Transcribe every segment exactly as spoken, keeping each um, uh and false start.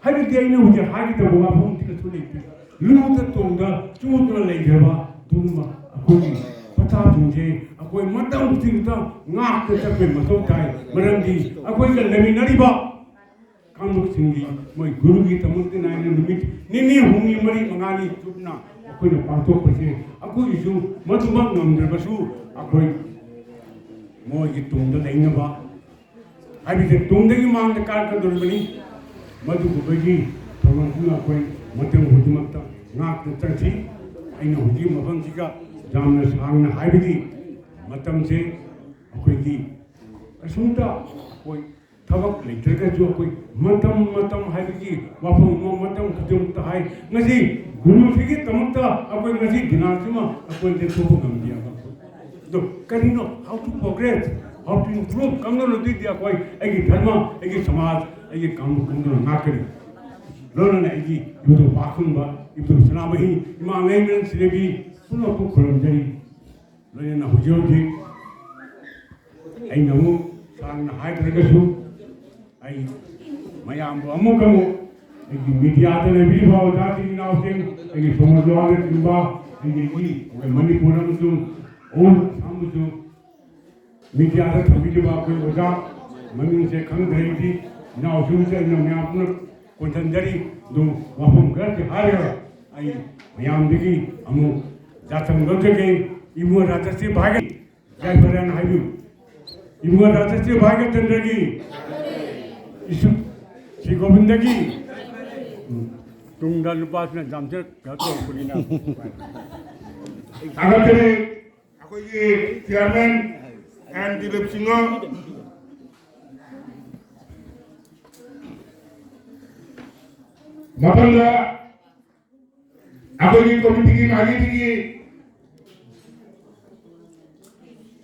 ꯍꯥꯏꯕꯗꯤ ꯑꯩꯅ ꯍꯧꯖꯤꯛ ꯍꯥꯏꯒꯗꯕ ꯋꯥꯐꯝꯗꯤ ꯀꯩꯁꯨ ꯂꯩꯇꯦ꯫ ꯂꯨꯗ ꯇꯣꯡꯗ ꯆꯨꯗꯨꯅ ꯂꯩꯈ꯭ꯔꯕ ꯑꯗꯨꯒꯨꯝꯕ ꯑꯩꯈꯣꯏꯒꯤ ꯄꯊꯥꯞꯁꯤꯡꯁꯦ ꯑꯩꯈꯣꯏ ꯃꯇꯝ ꯈꯨꯗꯤꯡꯃꯛꯇ ꯉꯥꯛꯇ ꯆꯠꯄꯒꯤ ꯃꯊꯧ ꯇꯥꯏ꯫ ꯃꯔꯝꯗꯤ ꯑꯩꯈꯣꯏꯒ ꯂꯩꯃꯤꯟꯅꯔꯤꯕ ꯀꯥꯡꯂꯨꯞꯁꯤꯡꯒꯤ ꯃꯣꯏ ꯒꯨꯔꯨꯒꯤꯗꯃꯛꯇ ꯅꯥꯏꯅ ꯅꯨꯃꯤꯠ ꯅꯤꯅꯤ, ꯍꯨꯝꯅꯤ, ꯃꯔꯤ, ꯃꯉꯥꯅꯤ ꯆꯨꯞꯅ ꯑꯩꯈꯣꯏꯅ ꯄꯥꯡꯊꯣꯛꯄꯁꯦ, ꯑꯩꯈꯣꯏꯒꯤꯁꯨ ꯃꯗꯨꯃꯛ ꯉꯝꯗ꯭ꯔꯕꯁꯨ ꯑꯩꯈꯣꯏ ꯃꯣꯏꯒꯤ ꯇꯨꯡꯗ ꯂꯩꯅꯕ ꯍꯥꯏꯕꯁꯦ ꯇꯨꯡꯗꯒꯤ ꯃꯥꯡꯗ ꯀꯥꯔꯛꯀꯗꯧꯔꯤꯕꯅꯤ꯫ ꯃꯗꯨꯒꯨꯝꯕꯒꯤ ꯊꯧꯔꯝꯁꯤꯃ ꯑꯩꯈꯣꯏ ꯃꯇꯝ ꯈꯨꯗꯤꯡꯃꯛꯇ ꯉꯥꯛꯇꯨꯅ ꯆꯠꯁꯤ꯫ ꯑꯩꯅ ꯍꯧꯖꯤꯛ ꯃꯐꯝꯁꯤꯒ ꯌꯥꯝꯅ ꯁꯥꯡꯅ ꯍꯥꯏꯕꯒꯤ ꯃꯇꯝꯁꯦ ꯑꯩꯈꯣꯏꯒꯤ ꯀꯩꯁꯨꯝꯇ ꯑꯩꯈꯣꯏ ꯊꯕꯛ ꯂꯩꯇ꯭ꯔꯒꯁꯨ ꯑꯩꯈꯣꯏ ꯃꯇꯝ, ꯃꯇꯝ ꯍꯥꯏꯕꯒꯤ ꯋꯥꯐꯝ ꯑꯃ ꯃꯇꯝ ꯈꯨꯗꯤꯡꯃꯛꯇ ꯍꯥꯏ꯫ ꯉꯁꯤ ꯒꯨꯔꯨꯁꯤꯒꯤꯗꯃꯛꯇ ꯑꯩꯈꯣꯏ ꯉꯁꯤ ꯗꯤꯅꯥꯁꯤꯃ ꯑꯩꯈꯣꯏ ꯂꯦꯞꯊꯣꯛꯄ ꯉꯝꯗꯦꯕ꯫ ꯑꯗꯣ ꯀꯔꯤꯅꯣ? How to progress, how to improve? ꯀꯝꯗꯧꯅꯗꯤ ꯑꯩꯈꯣꯏ ꯑꯩꯒꯤ ꯙꯔꯃ, ꯑꯩꯒꯤ ꯁꯃꯥꯖ, ꯑꯩꯒꯤ ꯀꯥꯡꯂꯨꯞ ꯀꯝꯗꯧꯅ ꯉꯥꯛꯀꯅꯤ? ꯂꯣꯏꯅꯅ ꯑꯩꯒꯤ ꯏꯕꯨꯙꯧ ꯄꯥꯛꯈꯪꯕ, ꯏꯕꯨꯙꯧ ꯁꯅꯥꯃꯍꯤ, ꯏꯃꯥ ꯂꯩꯃꯔꯦꯟ ꯁꯤꯗꯦꯕꯤ ꯄꯨꯝꯅꯃꯛꯄꯨ ꯈꯨꯔꯨꯝꯖꯔꯤ꯫ ꯂꯣꯏꯅꯅ ꯍꯧꯖꯤꯛ ꯍꯧꯖꯤꯛ ꯑꯩꯅ ꯑꯃꯨꯛ ꯁꯥꯡꯅ ꯍꯥꯏꯗ꯭ꯔꯒꯁꯨ ꯑꯩ ꯃꯌꯥꯝꯕꯨ ꯑꯃꯨꯛ ꯑꯃꯨꯛ ꯑꯩꯒꯤ ꯃꯤꯗꯤꯌꯥꯗ ꯂꯩꯕꯤꯔꯤꯕ ꯑꯣꯖꯥꯁꯤꯡ ꯏꯅꯥꯎꯁꯤꯡ, ꯑꯩꯒꯤ ꯁꯣꯃꯣꯔ ꯖꯋꯥꯟꯅꯆꯤꯡꯕ, ꯑꯩꯒꯤ ꯑꯩꯈꯣꯏ ꯃꯅꯤꯄꯨꯔ ꯑꯃꯁꯨꯡ ꯑꯣꯜ ꯑꯁꯥꯝꯕꯨꯁꯨ ꯃꯤꯗꯤꯌꯥꯗ ꯊꯝꯕꯤꯔꯤꯕ ꯑꯩꯈꯣꯏ ꯑꯣꯖꯥ ꯃꯃꯤꯡꯁꯦ ꯈꯪꯗ꯭ꯔꯦ ꯑꯩꯗꯤ, ꯏꯅꯥꯎꯁꯤꯡꯁꯦ ꯑꯩꯅ ꯃꯌꯥꯝ ꯄꯨꯟꯅ ꯀꯣꯟꯁꯤꯟꯖꯔꯤ꯫ ꯑꯗꯨ ꯋꯥꯐꯝ ꯈꯔꯗꯤ ꯍꯥꯏꯔꯒ ꯑꯩ ꯃꯌꯥꯝꯗꯒꯤ ꯑꯃꯨꯛ ꯌꯥꯊꯪ ꯂꯧꯖꯒꯦ꯫ ꯏꯕꯨꯡꯉꯣ ꯔꯥꯙꯥꯁ꯭ꯔꯤ ꯚꯥꯏꯒ ꯖꯥꯏꯐꯔꯥꯅ ꯍꯥꯏꯕꯤꯌꯨ꯫ ꯏꯕꯨꯡꯉꯣ ꯔꯥꯙꯥꯁ꯭ꯔꯤ ꯚꯥꯏꯒ ꯆꯟꯗ꯭ꯔꯒꯤ ꯏꯁꯨ ꯁ꯭ꯔꯤ ꯒꯣꯕꯤꯟꯗꯒꯤ ꯎꯝ, ꯇꯨꯡꯗ ꯅꯨꯄꯥꯁꯤꯅ ꯌꯥꯝ ꯊꯤꯅ ꯀꯩꯅꯣ ꯇꯧꯔꯛꯄꯅꯤꯅ꯫ ꯊꯥꯒꯠꯆꯔꯤ ꯑꯩꯈꯣꯏꯒꯤ ꯆꯤꯌꯥꯔꯃꯦꯟ ꯑꯦꯟ ꯗꯤꯂꯤꯞ ꯁꯤꯡꯍ꯫ ꯃꯊꯪꯗ ꯑꯩꯈꯣꯏꯒꯤ ꯀꯣꯃꯤꯇꯤꯒꯤ ꯃꯥꯏꯀꯩꯗꯒꯤ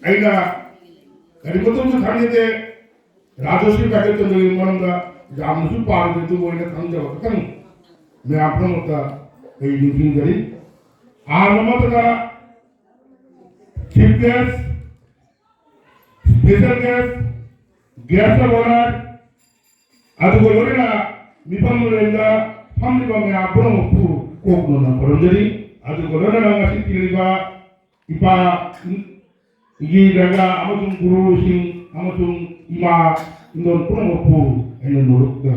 ꯑꯩꯅ ꯀꯔꯤꯃꯠꯇꯁꯨ ꯈꯪꯖꯗꯦ, ꯔꯥꯖꯁ꯭ꯔꯤ ꯚꯥꯏꯒ ꯆꯟꯗ꯭ꯔꯒꯤ ꯃꯔꯝꯗ ꯌꯥꯝꯅꯁꯨ ꯄꯥꯔꯨꯗꯦ, ꯑꯗꯨꯕꯨ ꯑꯩꯅ ꯈꯪꯖꯕ ꯈꯤꯇꯪ ꯃꯌꯥꯝ ꯄꯨꯝꯅꯃꯛꯇ ꯑꯩ ꯅꯤꯡꯁꯤꯡꯖꯔꯤ꯫ ꯑꯍꯥꯟꯕ ꯃꯛꯇꯗ chief guest, special guest, guest of honor, ꯑꯗꯨꯒ ꯂꯣꯏꯅꯅ ꯃꯤꯐꯝ ꯃꯔꯦꯟꯗ ꯐꯝꯂꯤꯕ ꯃꯌꯥꯝ ꯄꯨꯝꯅꯃꯛꯄꯨ ꯀꯣꯛ ꯅꯣꯟꯅ ꯈꯨꯔꯨꯝꯖꯔꯤ꯫ ꯑꯗꯨꯒ ꯂꯣꯏꯅꯅ ꯉꯁꯤ ꯇꯤꯜꯂꯤꯕ ꯏꯄꯥꯒꯤ ꯂꯥꯏꯅꯥ ꯑꯃꯁꯨꯡ ꯒꯨꯔꯨꯁꯤꯡ ꯑꯃꯁꯨꯡ ꯏꯃꯥ ꯏꯟꯗꯣꯟ ꯄꯨꯝꯅꯃꯛꯄꯨ ꯑꯩꯅ ꯅꯣꯂꯨꯛꯇ